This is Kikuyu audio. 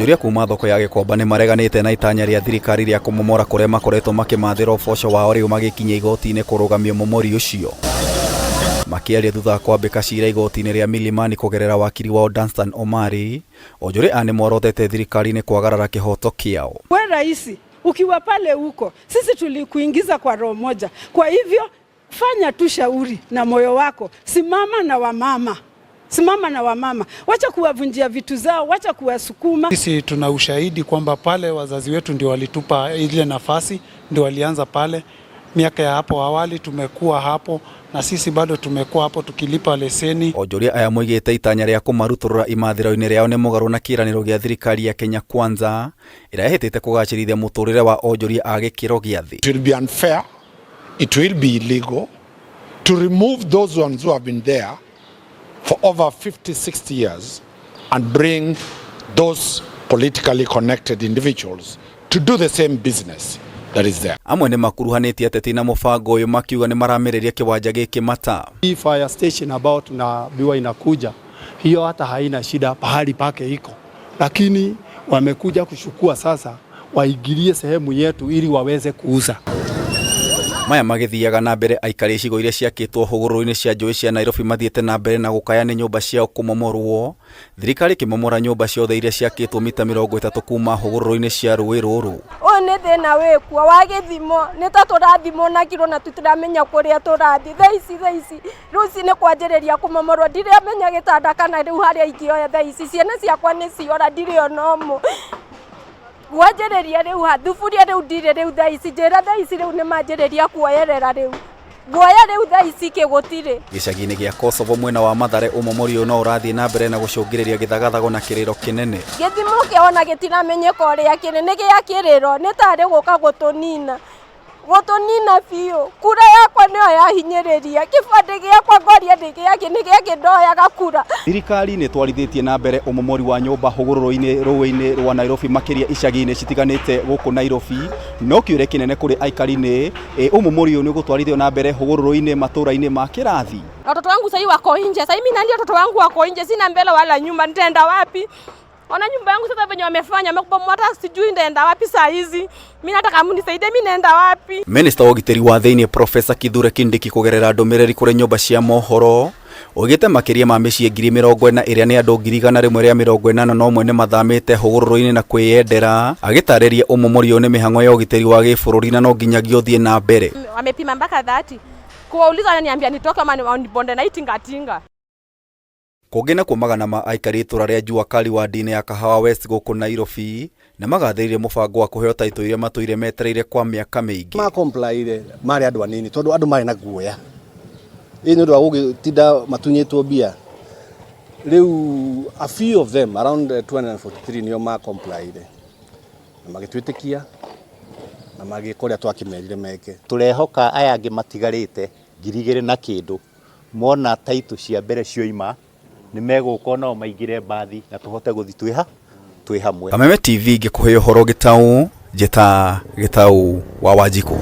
Onjoria kuma thoko ya Gĩkomba nĩ mareganĩte na itanya rĩa thirikari rĩa kũmomora kũrĩa makoretwo makĩmathĩra ũboco wao rĩu magĩkinya igoti-inĩ kũrũgamia ũmomori ũcio. Makĩaria thutha wa kwambĩka cira igoti-inĩ rĩa Milimani kũgerera wakiri wao Danstan Omari, onjoria aya nĩ morotete thirikari nĩ kwagarara kĩhoto kĩao. We rais, ukiwa pale huko, sisi tulikuingiza kwa roho moja. Kwa hivyo fanya tu shauri na moyo wako, simama na wamama, simama na wamama, wacha kuwavunjia vitu zao, wacha kuwasukuma. Sisi tuna ushahidi kwamba pale wazazi wetu ndio walitupa ile nafasi, ndio walianza pale miaka ya hapo awali, tumekuwa hapo na sisi bado tumekuwa hapo tukilipa leseni. Onjoria aya moigĩte itanya rĩa kũmarutũrũra imathĩro-inĩ rĩao nĩ mũgarũ na kĩĩranĩro gĩa thirikari ya Kenya Kwanza ĩrĩa ĩhĩtĩte kũgacĩrithia mũtũrĩre wa onjoria a gĩkĩro gĩa thĩ. It will be unfair, it will be illegal to remove those ones who have been there for over 50, 60 years and bring those politically connected individuals to do the same business that is there. Amwe nĩ makuruhanĩtie ateti na mũbango ũyũ makiuga nĩ maramĩrĩria kĩwanja gĩkĩ mata. Hii fire station ambayo tunaambiwa inakuja hiyo hata haina shida pahali pake iko, lakini wamekuja kuchukua sasa, waingilie sehemu yetu ili waweze kuuza. Maya magĩthiaga na mbere aikari icigo iria ciakĩtwo hũgũrũrũ-inĩ cia njũĩ cia Nairobi mathiĩte na mbere na gũkaya nĩ nyũmba ciao kũmomorwo, thirikari ĩkĩmomora nyũmba ciothe iria ciakĩtwo mita 30 kuma hũgũrũrũ-inĩ cia rũĩ rũrũ. Ũyũ nĩ thĩna wĩkuo wa gĩthimo, nĩ ta tũrathimwo na kiro na tũtiramenya kũrĩa tũrathiĩ. Thaa ici thaa ici rũcinĩ kwanjĩrĩria kũmomorwo, ndiramenya gĩtanda kana rĩu harĩa ingĩoya thaa ici, ciana ciakwa nĩ ciora, ndirĩ ona ũmwe. Gwanjĩrĩria rĩu ha thuburia rĩu ndirĩ rĩu thaa ici, njĩra thaa ici rĩu nĩ manjĩrĩria kuoyerera rĩu, guoya rĩu thaa ici kĩ gũtirĩ. Gĩcagi-inĩ gĩa Kosovo mwena wa Mathare ũmomori ũyũ no ũrathiĩ na mbere na gũcũngĩrĩria gĩthagathago na kĩrĩro kĩnene. Gĩthimo kĩao ona gĩtiramenyeka ũrĩa kĩrĩ, nĩ gĩa kĩrĩro, nĩ tarĩ gũka gũtũnina, gũtũnina biũ. Kura yakwa nĩyo yahinyĩrĩria, kĩbandĩ gĩakwa ngoria nĩ gĩakĩ, nĩ gĩakĩ ndoyaga kura. Thirikari nĩ ĩtwarithĩtie na mbere ũmomori wa nyũmba hũgũrũrũ-inĩ rũĩ-inĩ rwa Nairobi makĩria icagi-inĩ citiganĩte gũkũ Nairobi, no kĩũria kĩnene kũrĩ aikari nĩ ĩ ũmomori ũyũ nĩ ũgũtwarithio na mbere hũgũrũrũ-inĩ matũra-inĩ ma kĩrathi? Watoto wangu sahii wako nje, sahii mimi nalia watoto wangu wako nje, sina mbele wala nyuma, nitaenda wapi? Ona nyumba yangu sasa venye wamefanya, wamekubomoa, hata sijui nitaenda wapi saa hizi. Mimi nataka mnisaidie, mimi naenda wapi? Minista wa ũgitĩri wa thĩinĩ Profesa Kithure Kindiki kũgerera ndũmĩrĩri kũrĩ nyũmba cia mohoro oigĩte makĩria ma mĩciĩ 40,000 ĩrĩa nĩ andũ 181,000 nĩ mathamĩte hũgũrũrũ-inĩ na kwĩyendera, agĩtarĩria ũmomori ũyũ nĩ mĩhang'o ya ũgitĩri wa gĩbũrũri na no nginyagia ũthiĩ na mbere. Wamepima mpaka 30. Kuwauliza wananiambia nitoke ama wanibonde na hii tingatinga. Kũngĩ nakuo magana ma aikari itũra rĩa Jua Kali wadi-inĩ ya Kahawa West gũkũ Nairobi nĩ magathĩrĩirie mũbango wa kũheo taitũ iria matũire metereire kwa mĩaka mĩingĩ. Ma comply marĩ andũ anini tondũ andũ marĩ na guoya ĩ nĩ ũndũ wa gũgĩtinda matunyĩtwo mbia. Rĩu a few of them around 243 nĩo ma comply na magĩtwĩtĩkia na magĩka ũrĩa twakĩmerire meke. Tũrehoka aya angĩ matigarĩte 2,000 na kĩndũ mona taitũ cia mbere cioima nĩ megũka nao maingĩre mbathi na tũhote gũthiĩ twĩ hamwe. Kameme TV ngĩkũhe ũhoro gĩtaũ, njĩta Gĩtaũ wa Wanjikũ.